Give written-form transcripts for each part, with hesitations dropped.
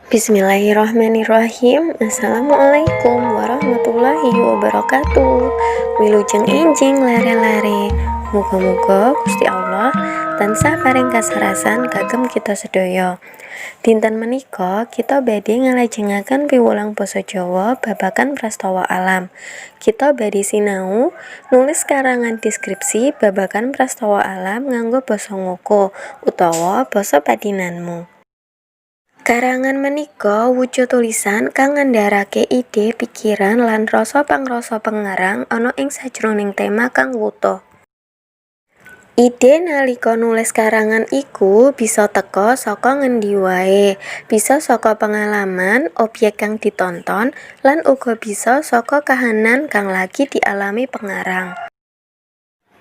Bismillahirrahmanirrahim. Assalamualaikum warahmatullahi wabarakatuh. Wilujeng enjing, lare-lare. Muga-muga Gusti Allah tansah paring kasarasan kagem kita sedaya. Dinten menika kita badhe nglajengaken piwulang basa Jawa babagan prastawa alam. Kita badhe sinau nulis karangan deskripsi babagan prastawa alam nganggo basa ngoko utawa basa padinanmu. Karangan menika wujud tulisan kang ngandharake ide, pikiran lan rasa pangrasa pengarang ana ing sajroning tema kang wutuh. Ide nalika nulis karangan iku bisa teka saka ngendi wae, bisa saka pengalaman, obyek kang ditonton, lan uga bisa saka kahanan kang lagi dialami pengarang.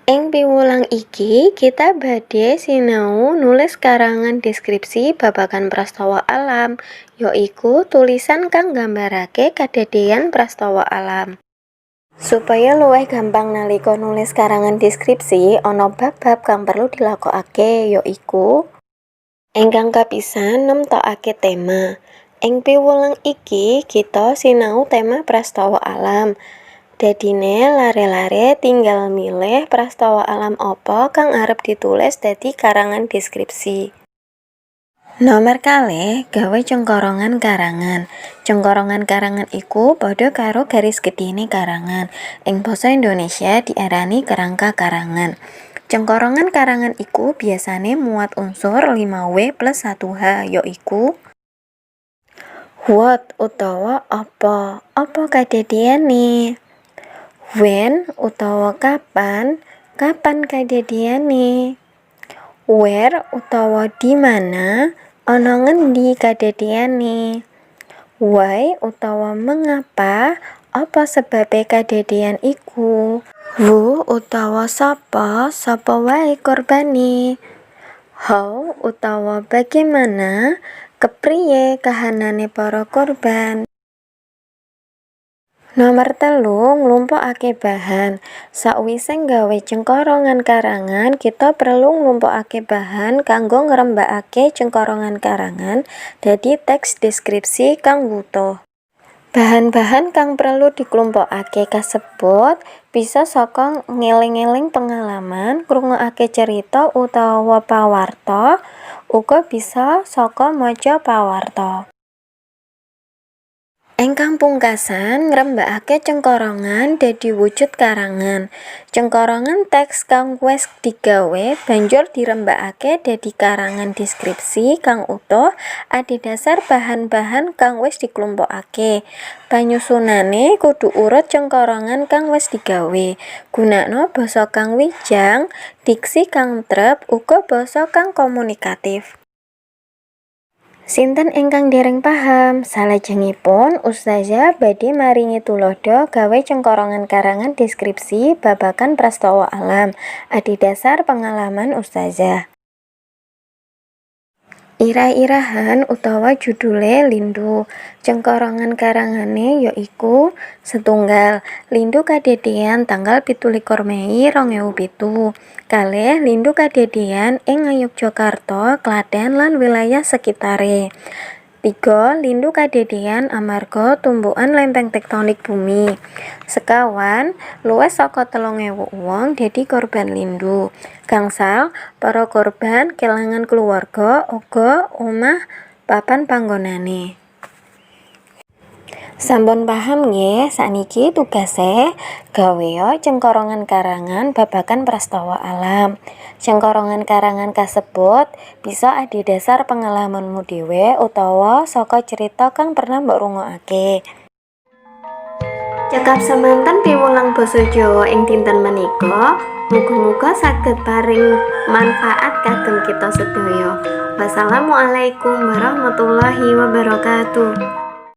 Ing piwulang iki kita badhe sinau nulis karangan deskripsi babagan prastawa alam, yaiku tulisan kang nggambarake kadadeyan prastawa alam. Supaya luwih gampang nalika nulis karangan deskripsi, ana bab-bab kang perlu dilakokake, yaiku: Ingkang kapisan, nemtokake tema. Ing piwulang iki kita sinau tema prastawa alam. Dadine lare-lare tinggal milih prastawa alam apa kang arep ditulis dadi karangan deskripsi. Nomer 2, gawe cengkorongan karangan. Cengkorongan karangan iku padha karo garis gedhene karangan. Ing basa Indonesia diarani kerangka karangan. Cengkorongan karangan iku biasane muat unsur 5W plus 1H, yaiku: What utawa apa, apa kadadeyane? When utawa kapan, kapan kadadeyane? Where utawa di mana, ana ngendi kadadeyane? Why utawa mengapa, apa sebabe kadadeyan iku? Who utawa sapa, sapa wae korbane? How utawa bagaimana, kepriye kahanane para korban? Nomer 3, nglumpukake bahan. Sakwise nggawe cengkorongan karangan, kita perlu nglumpukake bahan kanggo ngrembakake cengkorongan karangan dadi teks deskripsi kang wutuh. Bahan-bahan kang perlu diklumpukake kasebut bisa saka ngeling-eling pengalaman, ngrungokake cerita utawa pawarta, uga bisa saka maca pawarta. Ingkang pungkasan, ngrembakake cengkorongan dadi wujud karangan. Cengkorongan teks kang wis digawe banjur dirembakake dadi karangan deskripsi kang utuh adhedhasar bahan-bahan kang wis diklumpukake. Panyusunane kudu urut cengkorongan kang wis digawe. Gunakna basa kang wijang, diksi kang trep, uga basa kang komunikatif. Sinten ingkang dereng paham? Salajengipun Ustazah badhe maringi tuladha gawe cengkorongan karangan deskripsi babagan prastawa alam adhedhasar pengalaman Ustazah. Irah-irahan utawa judule Lindu. Cengkorongan karangane yaiku: 1. Lindu kadadeyan tanggal 27 Mei 2007. 2. Lindu kadadeyan ing Ngayogyakarta, Klaten lan wilayah sekitare. 3. Lindu kadadeyan amarga tumbukan lempeng tektonik bumi. 25. Luwih saka 3000 wong dadi korban lindu. 4. Para korban kelangan keluarga uga omah papan panggonane. Sampun paham nggih? Sakniki tugase gawea cengkorongan karangan babagan prastawa alam. Cengkorongan karangan kasebut bisa adhedhasar pengalamanmu dhewe utawa saka cerita kang pernah mbok rungokake. Cekap semanten piwulang basa Jawa ing dinten menika. Muga-muga saged paring manfaat kagem kita sedaya. Wassalamualaikum warahmatullahi wabarakatuh.